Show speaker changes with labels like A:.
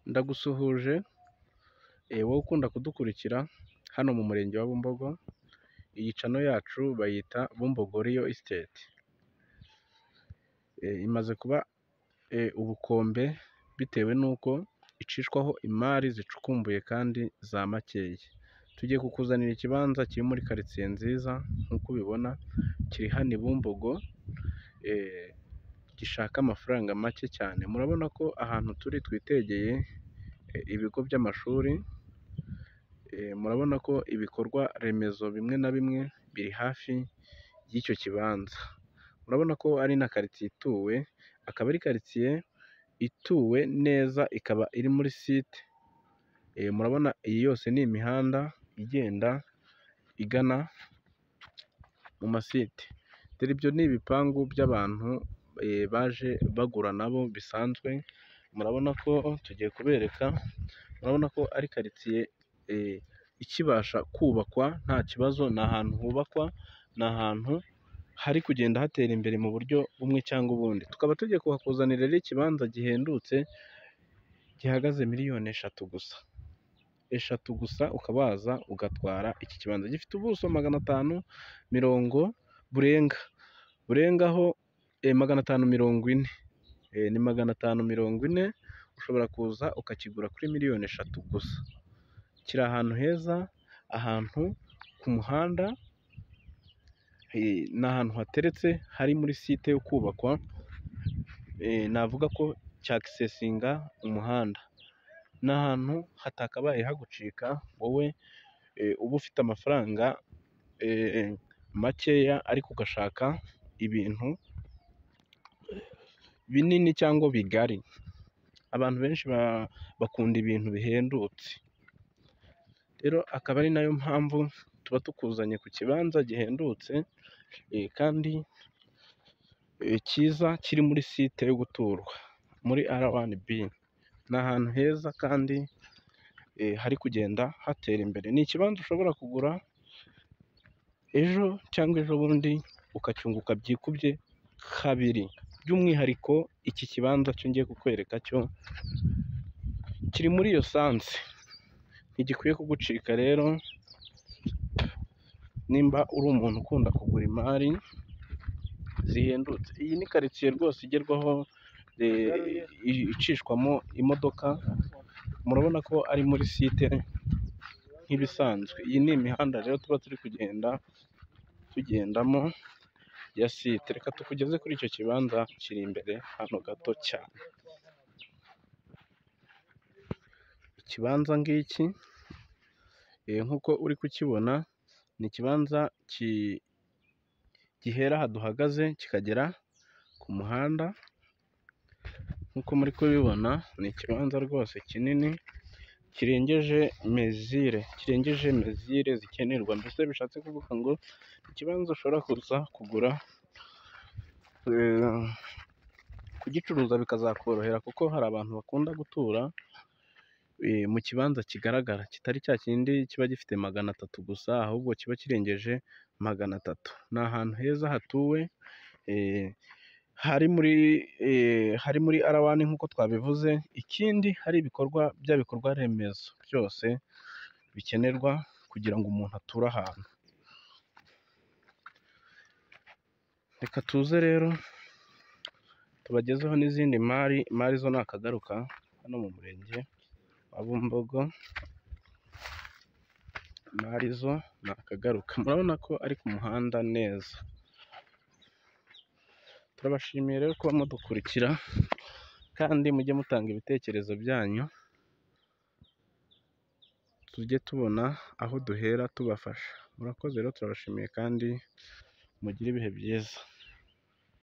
A: Ndagusuhuje wowe ukunda kudukurikira hano mu murenge wa Bumbogo, iyi channel yacu bayita Bumbogo Real Estate, imaze kuba ubukombe bitewe n'uko icishwaho imari zicukumbuye kandi za makeya. Tugiye kukuzanira ikibanza kiri muri karitsiye nziza nk'uko ubibona, kiri hano i Bumbogo, gishaka amafaranga make cyane. Murabona ko ahantu turi twitegeye ibigo by'amashuri, murabona ko ibikorwa remezo bimwe na bimwe biri hafi y'icyo kibanza. Murabona ko ari na karitsiye ituwe, akaba ari karitsiye ituwe neza, ikaba iri muri site. Murabona iyi yose ni imihanda igenda igana mu masite. Dore ibyo ni ibipangu by'abantu baje bagura nabo bisanzwe, murabona ko tugiye kubereka, murabona ko ari karitsiye ikibasha kubakwa nta kibazo, ni ahantu hubakwa, ni ahantu hari kugenda hatera imbere mu buryo bumwe cyangwa ubundi. Tukaba tugiye kuhakuzanira rero ikibanza gihendutse gihagaze miliyoni 3 gusa, 3 gusa ukaba waza ugatwara iki kibanza. Gifite ubuso 540 burenga, burengaho 540, ni 540, ushobora kuza ukakigura kuri miliyoni 3 gusa. Kiri ahantu heza, ahantu ku muhanda, ni ahantu hateretse hari muri site yo kubakwa, navuga ko cyakisesinga umuhanda. Ni ahantu hatakabaye hagucika wowe uba ufite amafaranga makeya ariko ugashaka ibintu binini cyangwa bigari. Abantu benshi bakunda ibintu bihendutse, rero akaba ari nayo mpamvu tuba tukuzanye ku kibanza gihendutse kandi cyiza kiri muri site yo guturwa muri R1B. Ni ahantu heza kandi hari kugenda hatera imbere. Ni ikibanza ushobora kugura ejo cyangwa ejobundi ukacyunguka byikubye kabiri. By'umwihariko iki kibanza cyo ngiye kukwereka cyo kiri muri iyo sanse, ntigikwiye kugucika rero nimba uri umuntu ukunda kugura imari zihendutse. Iyi ni karitsiye rwose igerwaho, icishwamo imodoka, murabona ko ari muri site nk'ibisanzwe. Iyi ni imihanda rero tuba turi kugenda tugendamo ya site. Reka tukugeze kuri icyo kibanza kiri imbere hano gato cyane. Ikibanza ngiki nk'uko uri kukibona, ni ikibanza gihera aha duhagaze kikagera ku muhanda, nk'uko muri kubibona ni ikibanza rwose kinini kirengeje mezire, kirengeje mezire zikenerwa. Mbese bishatse kuvuga ngo ikibanza ushobora kuza kugura, kugicuruza bikazakorohera kuko hari abantu bakunda gutura mu kibanza kigaragara, kitari cya kindi kiba gifite 300 gusa, ahubwo kiba kirengeje 300. Ni ahantu heza hatuwe, hari muri R1 nk'uko twabivuze, ikindi hari ibikorwa bya bikorwa remezo byose bikenerwa kugira ngo umuntu ature ahantu. Reka tuze rero tubagezeho n'izindi mari, imari zo ni akagaruka hano mu murenge wa Bumbogo, imari zo ni akagaruka. Murabona ko ari ku muhanda neza. Turabashimiye rero kuba mudukurikira kandi mujye mutanga ibitekerezo byanyu, tujye tubona aho duhera tubafasha. Murakoze rero, turabashimiye kandi mugire ibihe byiza.